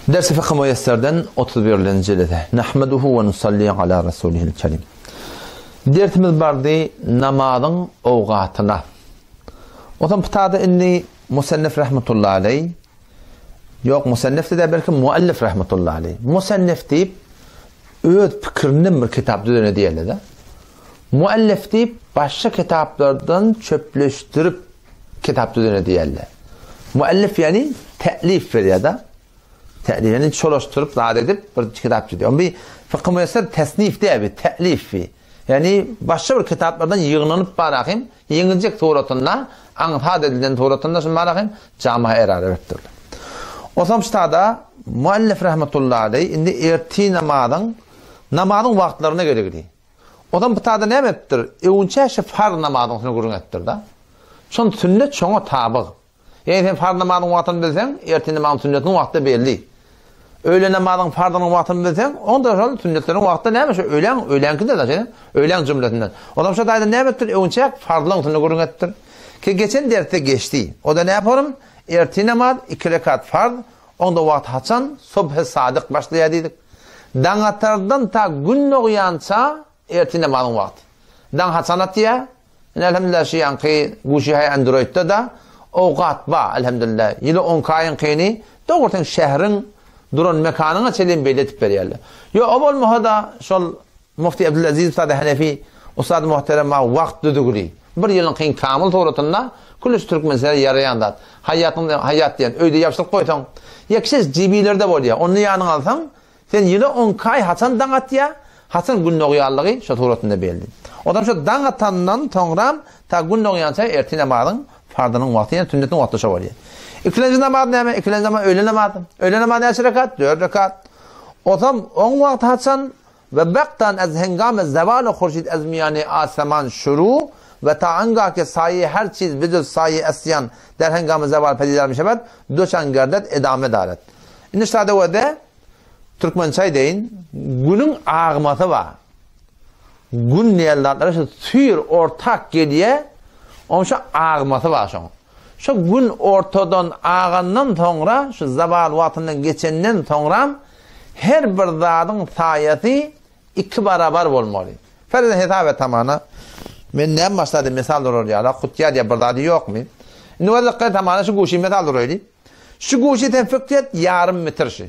Dersi Fykh Muýesserden 31-nji jelese. Nahmeduhu we nusalli ala rasulihil kerim. Dersimiz bardy namazyň owgatyna. Onsoň putada indi Musannif rahmetullahi aleý Ýok, musannif de belki muallif rahmetullahi aleý. Musannif diýip öz pikirinden bir kitap düzene diýerler-de. Muallif diýip başga kitaplardan çöpleşdirip kitap düzene diýerler. Muallif ýagny tälif berýär-de. Tälif ýagny çolaşdyryp zat edip bir kitap düzýär. Onda bir fykh müyesser tesnif däl bir tälif bir. Ýagny başga bir kitaplardan ýygnanyp barahym ýeňiljek suratynda aňsat edilen suratynda şuny barahym jama erara beripdirler. Osam ştada muallif rahmetullahi aleý indi ertir namazyň namazyň wagtlaryna geregli. Ozam bu tada näme etipdir? Öwünçä şu farz namazyň üstüne gürrüň etipdir-de. Şon sünnet şoňa tabyg. Ýagny sen farz namazyň wagtyny bilseň, ertir namazyň sünnetiniň wagty-da belli. Öýle namazyň farzynyň wagtyny bilseň, onda şol sünnetleriň wagty-da näme şu öýläň, öýläňkide-de şeýle, öýläň jümlesinden. Ozam şu taýda näme etipdir? Öwünçäk farzlaryň üstünde gürrüň etipdir. Ki geçen dersde geçdi. O-da näme forum? Ertir namaz, iki rekat farz, oňda wagt haçan? Subhy sadyk başlaýar diýdik. Daň atardan ta gün dogýança ertir namazyň wagty. Daň haçan atýar? Ine elhamdülillah şu ýanky guşy-haý androidde-da owgat bar elhamdülillah. Ýyly onki aýyňkyny dogry seň şäheriň duran mekanyňa çenli belli edip berýärler. Ýok o bolmasa-da şol Mufti Abdulaziz Ustad Hanefi Ustad muhterem bar wagt düzügli. Bir ýylyňkyň kamyl suratynda külli şu türkmençilere ýaraýan zat. Haýýatyň haýýat diýen öýde ýapyşdyryp goýsaň, ýekşe jibilerde bolýar. Ony ýanyňa alsaň, sen ýyla onki aý haçan daň atýar, haçan gün dogýanlygy şo suratynda belli. Onam şo daň atandan soňram ta gün dogýança ertir namazyň farzynyň wagty ýa sünnetiniň wagty şo bolýar. Ikilenji namaz näme? Ikilenji namaz öýle namazy. Öýle namazy näçe rekat? Dört rekat. Osam oň wagty haçan? We bektan ez hengame zewaly hurşid ez miýany aseman şuru we ta anga ke saýe her çiz bijuz saýe esýan der hengame zewal pedidar mişewed doçan gerdet edame daret. Indi şada wede türkmençe aýdaýyn, günüň agmasy bar. Gün diýen zatlar şu süýr ortak gelýär, onuň şu agmasy bar şoň. Şu gün ortadan agandan soňra, şu zewal wagtyndan geçenden soňram Her bir zadyň saýasy iki barabar bolmaly. Ferzen hesap et hamana. Men näme başlady mysal durar ýaly, hutýa diýip bir zady ýokmy? Indi wezek et hamana şu guşy mysal duraýly. Şu guşy sen fikr et ýarym metr şu.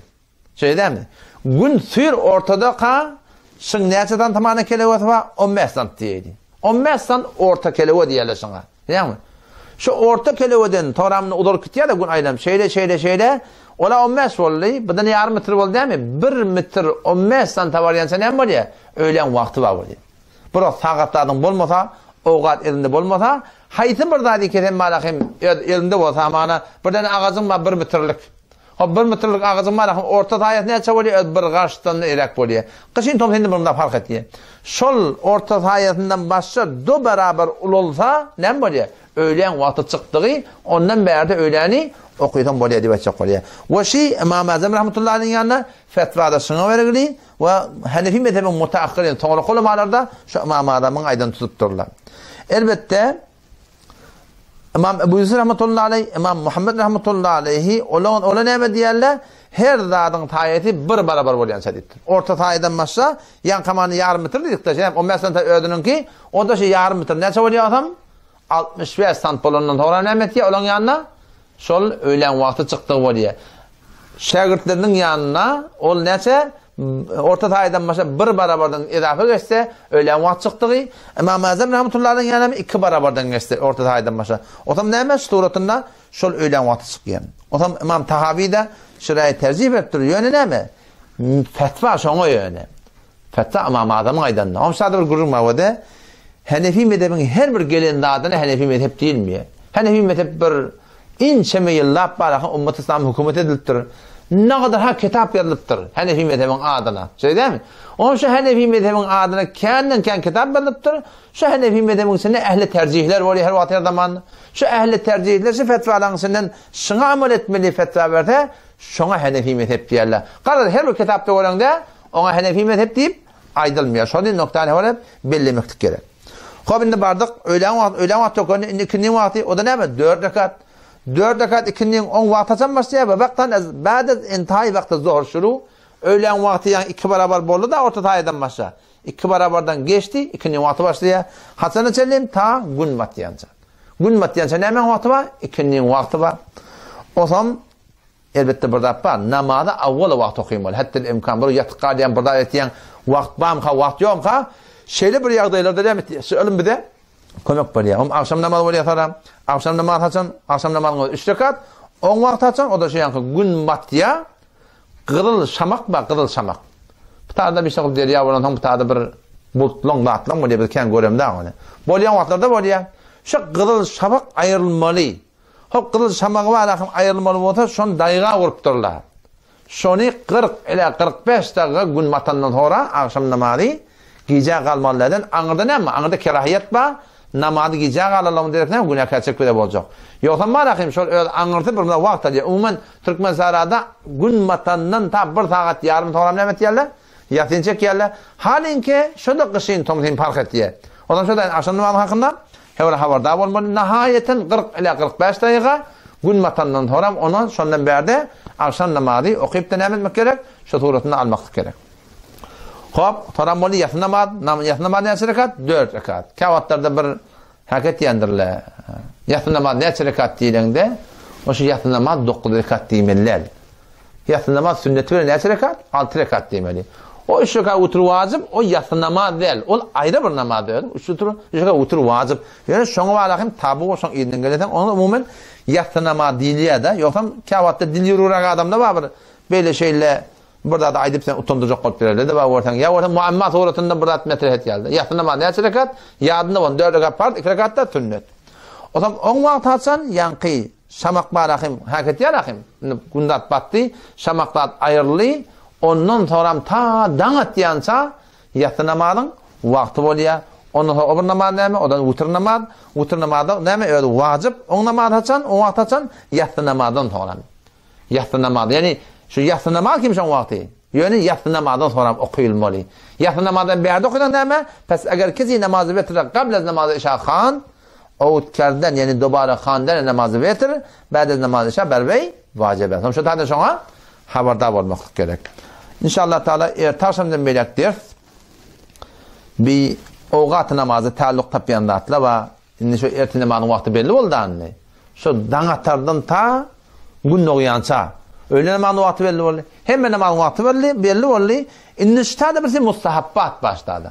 Şeýle dälmi? Gün süýr ortada-ka şyň näçe sant hamana kelewesi bar? 15 sant diýeýli. 15 sant orta kelewe diýerler şyňa. Bilýäňmi? Şu orta keleweden toramyny uzalyp gitýär-de gün aýlanyp, şeýle, şeýle, şeýle. Ol-a on bäş boldy, bu-da ýarym metr boldy dälmi? Bir metr on bäş santa barýança näme bolýar? Öýläň wagty bar bolýar. Bir sagat zadyň bolmasa, owgat elinde bolmasa, haýsy bir zady kesen bala hem öz elinde bolsa, hamana bir däne agajyň bar bir metrlik. Hop bir metrlik agajyň bar, orta saýasy näçe bolýar? Öz bir garşdan eräk bolýar. Gyşyn tomsy indi bunda fark etýär. Şol orta saýasyndan başga do beraber ulalsa näme bolýar? Öýläň wagty çykdygy, ondan bärde öýläni okysaň bolýar diýip aýtjak bolýar. We şi Ymam Azam rahmetullahi aleýhiň ýanynda fetwada şuňa bergili we Hanefi mezhebiň mutaahhyrin soňraky ulamalarda şu Ymam Azamyň aýdanyny tutupdyrlar. Elbetde Ymam Ebu Ýusuf rahmetullahi aleýh, Ymam Muhammed rahmetullahi aleýhi, olar ola näme diýerler? Her zadyň saýasy bir barabar bolýança diýipdir. Orta saýadan başla, ýaňkamany ýarym metr diýdik-de, şeýle 15 sant özüniňki, o-da şu ýarym metr näçe bolýar bolsam, 65 sant bolandan soňra näme etýär? Olaň ýanyna şol öýläň wagty çykdygy bolýar. Şägirtleriniň ýanyna ol näçe orta saýadan başa bir barabardan ezafa geçse, öýlän wagt çykdygy, Ymam Azam rahmetullahyň ýanyna hem iki barabardan geçse orta saýadan başa. Otam näme şu suratynda şol öýlän wagty çykýar. Otam Ymam Tahawi-de şu raýy terjih beripdir. Ýöne näme? Fetwa şoňa ýöne. Fetwa Ymam Azamyň aýdanyna. Onuň sada bir gürrüň bar o-da. Henefi mezhebiň her bir gelen zadyna Henefi mezhep diýilmeýär. Henefi mezhep bir Ençeme ýyllap baraha ummat yslam hökümet edilipdir. Nagadar ha kitap ýazylypdyr Henefi mezhebiň adyna. Şeýle dälmi? Onuň şu Henefi mezhebiň adyna känden kän kitap ýazylypdyr. Şu Henefi mezhebiň içinde ähli terjihler bolýar her wagt her zaman. Şu ähli terjihler şu fetwalaryň içinden şuňa amal etmeli fetwa berse, şoňa Henefi mezhep diýerler. Garaz her bir kitapda göreňde oňa Henefi mezhep diýip aýdylmaýar. Şony nokta görä bellemeklik gerek. Hop indi bardyk, öýlän wagty, öýlän wagty tökende indi ikindi wagty, o-da näme? Dört rekat. Dört rekat ikindiň oň wagty haçan başlaýar? We wagtan ez ba'd ez intihaý wagty zuhr şuru. Öýläň wagty ýaňy iki barabar boldy-da orta taýdan başla. Iki barabardan geçdi, ikindiň wagty başlaýar. Haçana çenli? Ta gün batýança. Gün batýança nämäň wagty bar? Ikindiň wagty bar. Osam Elbetde bir zat bar, namazy awwala wagt okymaly, hetdel imkan, bir ýatyp galýaň, bir zat etýäň, wagt barmyka, wagt ýokmyka, şeýle bir ýagdaýlarda näme etýär? Şu ylym bize kömek berýär. Hom agşam namazy bolýar salam. Agşam namazy haçan? Agşam namazyň özi üç rekat. Oň wagty haçan? O da şu ýaňky gün batýar, gyzyl şamak bar, gyzyl şamak. Bu taýda bir şagyl derýa bolansoň bu taýda bir bultlaň, zatlaň bolýar, biz kän göremzok ony. Bolýan wagtlarda bolýar. Şu gyzyl şamak aýrylmaly. Hop gyzyl şamagy bar ahym aýrylmaly bolsa şony daýga urupdyrlar. Şony 40 ile 45 dagyga gün batandan sora agşam namazy gijä galmaly dälden aňyrda näme bar aňyrda kerahiýet bar namazy gijä galanlygyň derekine günäkärçilik bize boljak. Ýogsam bar ahym şol öz aňyrsy bir wagt alýar. Umuman Türkmensahrada gün batandan ta bir sagat ýarym soram näme etýärler? Ýasyn çekýärler. Halyňky şo-da gyşyn, tomsyn parh etýär. Onsoň şo-da agşam namazy hakynda hebir habardar bolmaly. Nahaýaten 40 ila 45 daýyga gün batandan soram ondan şondan bärde agşam namazy okyp-da näme etmek gerek? Şo suratyny almaklyk gerek. Hop, soram boldy ýasy namaz. Ýasy namaz näçe rekat? 4 rekat. Käwagtlarda bir hak etýändirler. Ýasy namaz näçe rekat diýlende, o şu ýasy namaz 9 rekat diýmeli däl. Ýassy namaz sünneti bilen näçe rekat? Alty rekat diýmeli. O üç rekat witr wajyp, o ýassy namaz däl. Ol aýry bir namaz özi. Üç witr, üç rekat witr wajyp. Ýöne şoňa bala hem taby bol, şoň yzyndan geleseň, oňa umuman ýassy namaz diýilýär-de. Ýogsam käwagtda dil ýüwrüräk adamda bar bir beýle şeýle bir zady aýdyp seni utandyrjak bolup ýörerler-de bar görseň. Ýa bolsa muamma suratynda bir zat metreh etýärler. Ýassy namaz näçe rekat? Ýadynda bolsun, dört rekat parz, iki rekat-da sünnet. Onsoň oň wagty haçan? Ýaňky Şamak bar ahym, hak etýär ahym. Indi gün zat batdy, şamak zat aýryldy. Ondan soňram ta daň atýança ýassy namazyň wagty bolýar. Ondan soň o bir namaz näme? O-da witr namaz. Witr namazda näme? Özi wajyp. Oň namazy haçan? Oň wagty haçan? Ýassy namazdan soňram. Ýassy namaz, ýagny şu ýassy namaz kim şoň wagty? Ýöne ýassy namazdan soňram okylmaly. Ýassy namazdan bärde okasaň näme? Pes eger kisi namazy witre gabl az namazy işa han, Owt kerden, ýagny dobara handan namazy witr, ba'd az namazy işa berweý wajyp. Soň şu taýda şoňa habardar bolmaklyk gerek. Inşallah taala erte agşamdan beýläk ders bi owgat namazy tälluk tapýan zatlar bar. Indi şu erte namazyň wagty belli boldy indi. Şu daň atardan ta gün dogýança. Öýle namazyň wagty belli boldy. Hemme namazyň wagty belli, belli boldy. Indi şu taýda birsi mustahabbat başlady.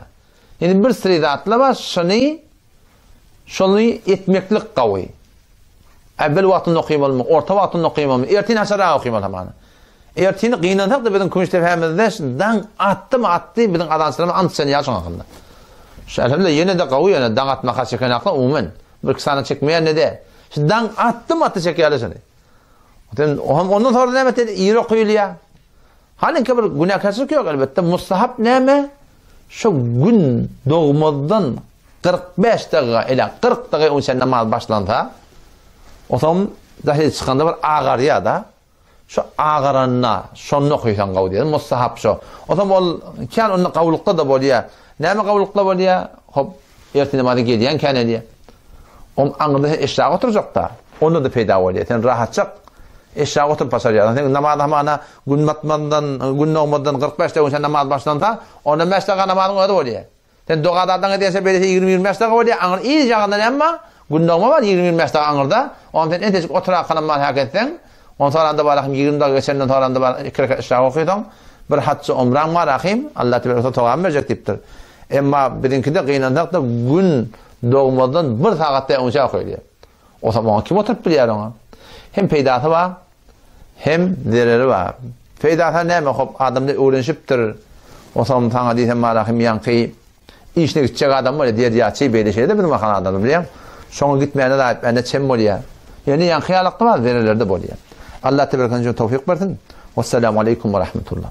Indi bir siri zatlar bar, şuny şony etmeklik gawy. Äwwel wagtynda okaýmalymy, orta wagtynda okaýmalymy, ertin haçanrak okaýmaly hamana. Ertini gynansak-da biziň Kümüşdepämizde şu daň atdymy atdy biziň azançylarymyz ant içen ýaly şoň hakynda. Şu elhamdülillah ýene-de gawy ýöne daň atmaka çekenaklar umumen. Bir iki sany çekmeýän ne-de. Şu daň atdymy atdy çekýärler şony. Sen ondan sonra näme etdi? Ir okaýylýar. Halyňky bir günäkärçilik ýok elbetde. Mustahap näme? Şu gün dogmazdan 45 dagyga ele 40 dagyga onça namaz başlansa, otam dahy çykanda bir agarýar da. Şu agaranda şonda okaýsaň gawy diýýär. Mustahap şo. Otam ol kän onda gawulykda da bolýar. Näme gawulykda bolýar? Hop, ertir namaza gelýän kän edýär. Oň aňyrda sen eşraga oturjak-da. Onda-da peýda bolýar. Sen rahatjak eşraga oturyp başarýarsyň. Sen namaz hamana gün batmazdan, gün dogmazdan 45 dagyga sen namaz başlansa, onda 5 dagyga namazyň özi bolýar. Sen doga zatlaryň edýänçä beýlesi 20-25 dagyga bolýar. Aňyr yz ýagynda näme bar? Gün dogma bar 20-25 dagyga aňyrda. Onda sen entejik oturarkanam bar hak etseň, on soranda bar ahym 20 dagyga geçenden soranda bar iki rekat eşraga okysaň, bir hajj umraň bar ahym, Allah tebaraka sogap berjek diýipdir. Emma biziňkide gynansak-da gün dogmazdan bir sagat däl onça okaýylýar. Otam oňa kim oturyp bilýär oňa? Hem peýdasy bar, hem zereri bar. Peýdasy näme? Hop, adamda öwrenişipdir. Otam saňa diýsem bar ahym ýaňky işine gitjek adam bolýar, derýaçy beýle şeýle biziň mahala adamlar bilýäň. Şoňa gitmäne zat etmäne çem bolýar. Ýöne ýaňky ýalakda bar, zererleri-de bolýar. Allah tebaraka tawfik bersin. Wassalamu aleýkum we rahmetullah.